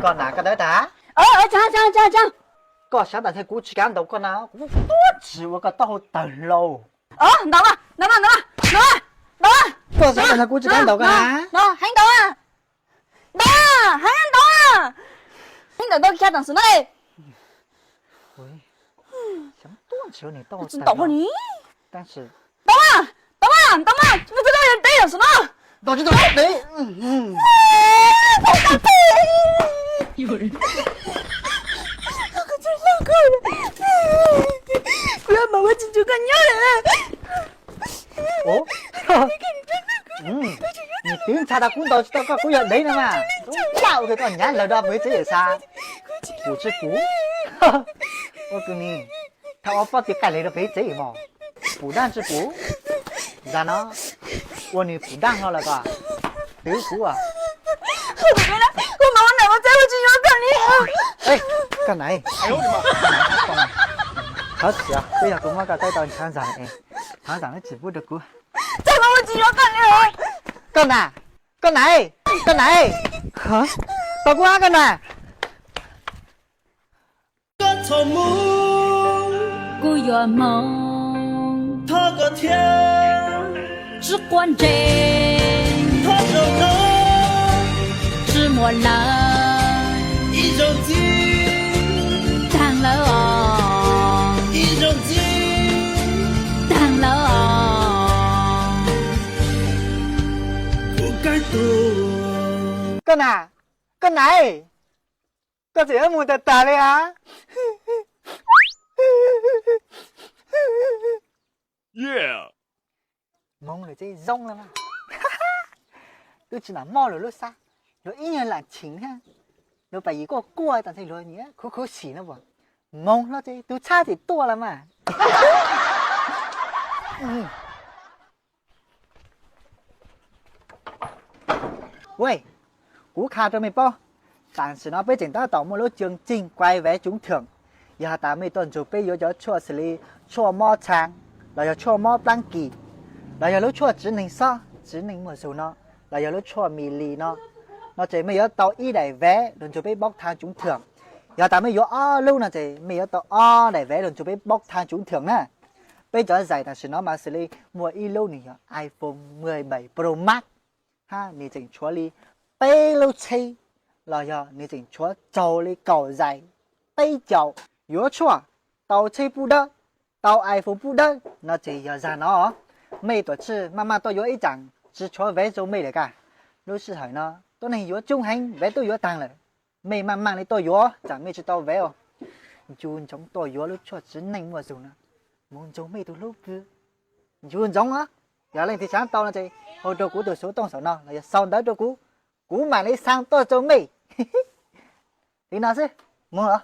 Koj na koj dawb tag. Koj sab tas thiab kuv tsis kam ntaus koj na, kuv tuab tsis ua koj taub hau tawg hlau. Ntaus, ntaus, ntaus, ntaus, ntaus. Koj sab tas thiab kuv tsis kam ntaus koj na. Ntaus, heev ntaus, ntaus, heev ntaus, heev ntaus tau kiag tam sim no. Xyov tuaj ntshe nws tau tsis ntaus ni. Tab sis tau mas, tau mas, tau mas, mus tsis tau yog deb tam sim no. Tau tsis tau deb. Kuv yuav mas ua tsis tau koj nyob lawm. Nws twb ntshai tas kuv ntaus tsis tau koj, kuv yog deb no mas. Ua koj nyav lawv do pem tsev yawm xav. Kuv tsis kuv. Ua kws ni, thaum ua pob tw qaij le rau pem tsev mos. Pum daj tsis pum. Zag no, ua nws pum daj no lawm koj. Twb kuv. Koj na, thov txim, twb yog kuv muab koj tau ntshav zag, ntshav zag tsis pub rau kuv. Koj na, koj na, koj na, tau kuv ab koj na. Koj txhob mus, kuv yuav hmoov, thov koj thiab, tsis quav ntsej, thov zoo no, tsis muaj lawm, ib zaug ntxiv, taag lawm os, ib zaug ntxiv, taag lawm os. Koj na, koj na, koj tseem yuav mus tag tag li as. Hmoov lawm ces zoo lawm mas. Twb tsis nam moj luag lub xab, luag ib nyuag lam chim thiab, luag pam yim kuaj kuaj tas ntxhe luag nyiam khuv khuv xim no as. Hmoov hlob ces tus txhab txim tuaj lawm mas. Kuv qha rau mej paub, tam sim no peb tseem tab tom muaj lub chương trình quay vé trúng thưởng. Yog has tas mej tuaj nrug peb yuav cov tshuaj xws li tshuaj mob txha, los yog tshuaj mob plaab kis, los yog lub tshuaj tswv neeg xob, tswv neeg muaj zug no, los yog lub tshuaj mi li no, no ces mej yuav tau ib daim vé lug nrug peb bốc thăm trúng thưởng. Yog tas mej yuav ob lub no ces mej yuav tau ob daim vé lug nrug peb bốc thăm trúng thưởng na. Peb cov giải tam sim no mas xws li muaj ib lub nws yog iPhone mười bảy Pro Max, hab nws tseem tshuav li peb lub tsheb, los yog nws tseem tshuav txaus li kaum giải, peb caum, yuav tshuaj, tau tsheb pub dawb, tau iPhone pub dawb no ces yog zag no. Mej tuam tsi maj maj tuaj yuav ib tsam tsi tshuav vé zoo mej lawm ka. Lub sij hawm no tuab neeg yuav coob heev, vé tuaj yuav taag lawm. Mej maj maj li tuaj yuav, tsam mej tsi tau vé os. Ncu ntsoov tuaj yuav lub tshuaj tswv neej muaj zug no, moog nrug mej tug hlub kws ncu ntsoov os. Yog leej twg xaav tau no ces hau rau kuv tug xuv tooj saum no los yog sau ntawv rau kuv, kuv maam li xaa tuaj rau mej. Li no xwb, moog os.